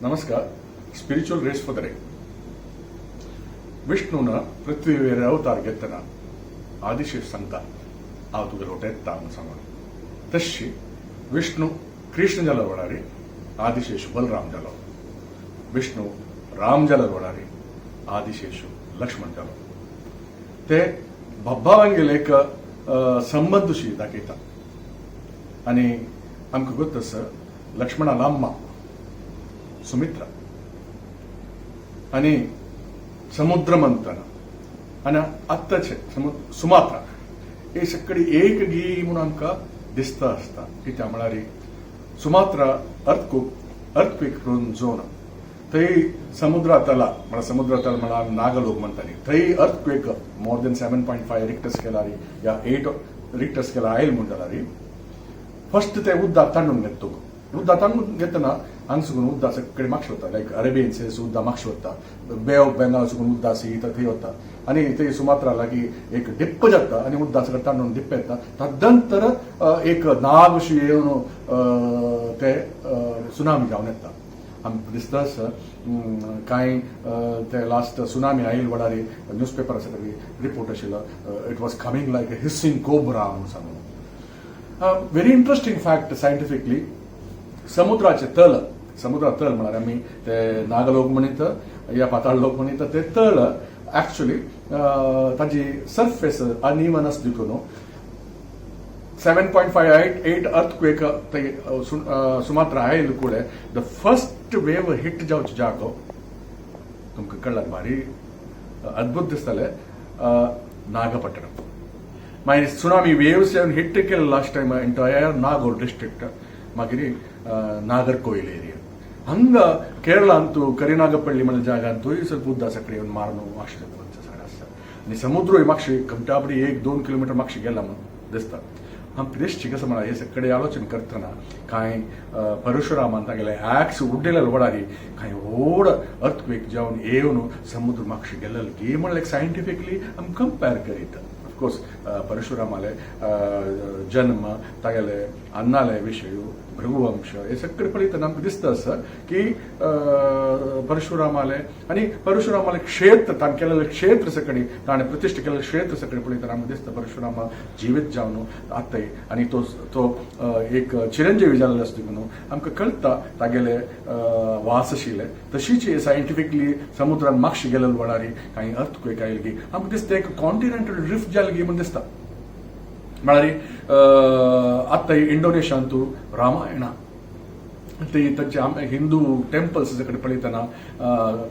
नमस्कार. Spiritual rays for the day. विष्णून पृथ्वीवेर अवतार घेतना आदिशेष सांगता, हांव तुगेलो येता म्हूण सांगून. तशी विष्णू कृष्ण जालो वेळार आदिशेष बलराम जालो. विष्णू राम जालो वेळार आदिशेष लक्ष्मण जालो. ते बाब्बावांगेले एक संबंदशी दाखयता. आनी आमकां गोत आसा, लक्ष्मणा अम्मा सुमित्रा आनी समुद्र मंथन आनी आत्ताचे समुद्र सुमात्रा हे सगळी एक गी म्हणून आमकां दिसता आसता. कित्याक म्हळ्यार सुमात्रा अर्थक्वेक प्रोन झोन. थंय समुद्रा तला म्हळ्यार, समुद्रा तल म्हळ्यार नागलोक म्हणटाली, थंय earthquake more than 7.5 Richter scalar या 8 रिक्टर स्केलार आयल म्हूण जाल्यार फर्स्ट ते उदक तांडून घेता. उदक तांडून घेतना हांगा उदक सगळे मागशे वता, लायक अरेबियन सीज उदक मागशे वता, बे ऑफ बेंगाल सुकून उदक सी थंय वता आनी थंय सुमात्रा लागीं एक डिप्प जाता आनी उदक सगळें तांडून डिप्प येता. तदंतर एक नाग अशी येवन ते सुनामी जावन येता. आमकां दिसता आसा, कांय ते लास्ट सुनामी आयल वेळार न्यूज पेपर आसा, रिपोर्ट आशिल्लो, "It was coming like a hissing cobra" म्हणून सांगून. व्हेरी इंटरेस्टिंग फॅक्ट, सायंटिफिकली समुद्राचे तल, समुद्रा तल म्हळ्यार आमी ते नागलोक म्हणीत या पाताळ लोक म्हणीत, ते तळ ऍक्च्युली ताजी सरफेस अनइवन आसा. देखून 7.5 8 अर्थक्वेक सुमात्रा आयल कुळे the first wave hit जावचे जागो तुमकां कळ्ळार भारी अद्भुत दिसतले, नागपट्टणम. मागीर सुनामी वेव्स येवन हिट केले last time entire Nagaur district, मागीर नागरकोईल एरिया. हंಗ ಕೇರಳಾಂತೂ ಕರಿನಾಗಪಳ್ಳಿ म्हणल्या जागांतूय ಸ್ವಲ್ಪ उद्दा सगळे येवन मारून मातशें सगळें आसता. आनी समुद्रूय मातशे कमटापडी 1-2 किलोमिटर मातशें गेला म्हणून दिसता. आमकां दिसची कसं म्हणा, हे सगळे आलोचन करतना कांय परशुरामान तागेले ॲक्स उड्डेले वडारी कांय व्हड अर्थक्वेक जावन येवन समुद्र मातशें गेलेलो की म्हणल्यार सायंटिफिकली आमी कंपेर करीत. ऑफकोर्स परशुरामाले जन्म, तागेले अन्नाले विशय, भृगुवंश हे सगळे पळयतना आमकां दिसता आसा की परशुरामाले आनी परशुरामाले क्षेत्र, ताणें केलेलें क्षेत्र सगळी, ताणें प्रतिश्ठा केलेलें क्षेत्र सगळें पळयतना आमकां दिसता परशुरामा जिवीत जावन आताय आनी तो तो एक चिरंजीवी जाल्लो आसता न्हू. आमकां कळटा तागेले वास आशिल्ले. तशीच सायंटिफिकली समुद्रान मातशें गेलेले वळारी कांय अर्थक्वेक आयले की आमकां दिसता एक कॉन्टिनेंटल ड्रिफ्ट जालें की म्हूण दिसता. म्हळ्यार आतां इंडोनेशियांतू रामायणा ते तांचे हिंदू टेम्पल्स सगळे पळयतना,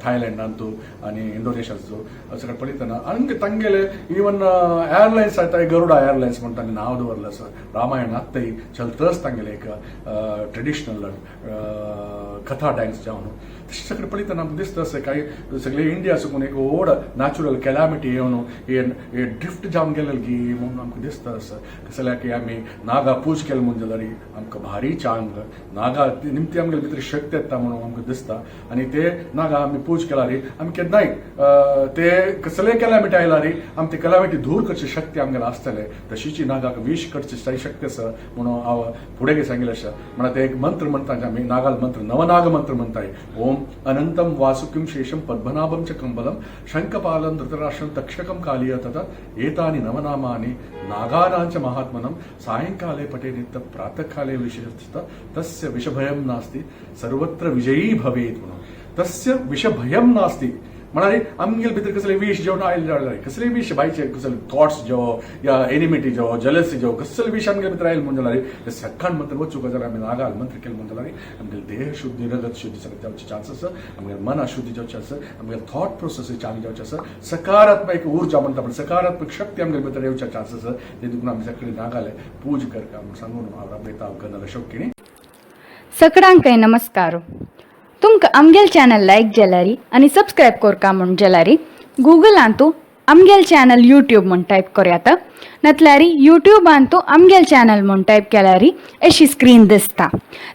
थायलंडांतू आनी इंडोनेशियाचो सगळे पळयतना आनी तांगेले इवन एअरलायन्स आतां गरुडा एअरलायन्स म्हणटा आनी नांव दवरलें आसा. रामायण आत्ताय चलतच तांगेले एक ट्रेडिशनल कथा डान्स जावन. तशें सगळें पळयतना आमकां दिसता अशें कांय सगळे इंडिया सुकून एक व्हड नॅचरल कॅलामिटी येवन हे ड्रिफ्ट जावन गेलें गी म्हणून आमकां दिसता आसा. कसल्याक की आमी नागा पूज केले म्हूण जाल्यार आमकां भारी चांग नागा निमती आमगेले भितर शक्त येता म्हणून आमकां दिसता. आनी ते नागा आमी पूज केल्यार आमी केन्नाय ते कसलेय कॅलामिटी आयल्यार आमी ते कॅलामिटी दूर करची शक्ती आमगेले आसतले. तशीच नागाक विश करची शक्ती आसा म्हणून हांव फुडें सांगिल्लें आसा. म्हणल्यार ते एक मंत्र म्हणटा आमी, नागाल मंत्र, नवनाग मंत्र म्हणटाय. ओम अनंतम वासुकीम शेषम पद्मनाभम च कंबलम शंखपालम धृतराष्ट्रम तक्षकम कालिय तथा एतानि नवनामानि नागानांच महात्मनम सायंकाले पठे नित्य प्रातःकाले विशेषतः तस्य विषभयं नास्ति, सर्वत्र विजयी भवेत् म्हणून. तस्य विषभयं नास्ति म्हळ्यार आमगेले भितर कसले विश जेवण आयले जाल्यार, कसले विश बायचे कसले थॉट्स जेवो या एनिमिटी जेवो, जलसी जेवो, कसले विश आमगेले भितर आयले म्हूण जाल्यार ते सकाळ मंत्र वचूंक जाल्यार आमी नागाल मंत्र केले म्हूण जाल्यार आमगेले देह शुद्धी, रगत शुद्धी सगळें जावचे चान्स आसा. आमगेले मना शुद्धी जावचे आसा. आमगेले थॉट प्रोसेस चांगली जावचे आसा. सकारात्मक एक ऊर्जा म्हणटा पण सकारात्मक शक्ती आमगेले भितर येवच्या चान्स आसा. ते देखून आमी सगळे नागाले पूज करका म्हूण सांगून हांव राबयता गनल अशोक. सगळ्यांकय नमस्कार. तुमकां आमगेल चॅनल लायक जाल्यारी आनी सबस्क्रायब करका म्हूण जाल्यारी गुगलांतू आमगेल चॅनल यूट्यूब म्हूण टायप करयात, नातल्यारी यूट्यूबांतू आमगेल चॅनल म्हूण टायप केल्यारी अशी स्क्रीन दिसता.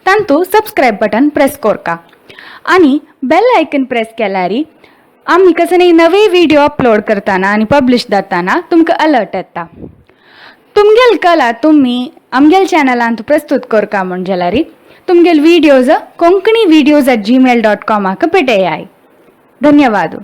तांतू सबस्क्रायब बटन प्रेस करका आनी बेल आयकन प्रेस केल्यारी आमी कसले नवे व्हिडिओ अपलोड करतना आनी पब्लिश जाताना तुमकां अलर्ट येता. तुमगेल कला तुमी आमगेल चॅनलांत प्रस्तूत करका म्हूण जाल्यारी तुमगेल videos konkanivideos@gmail.com आक पेटयाय. धन्यवाद.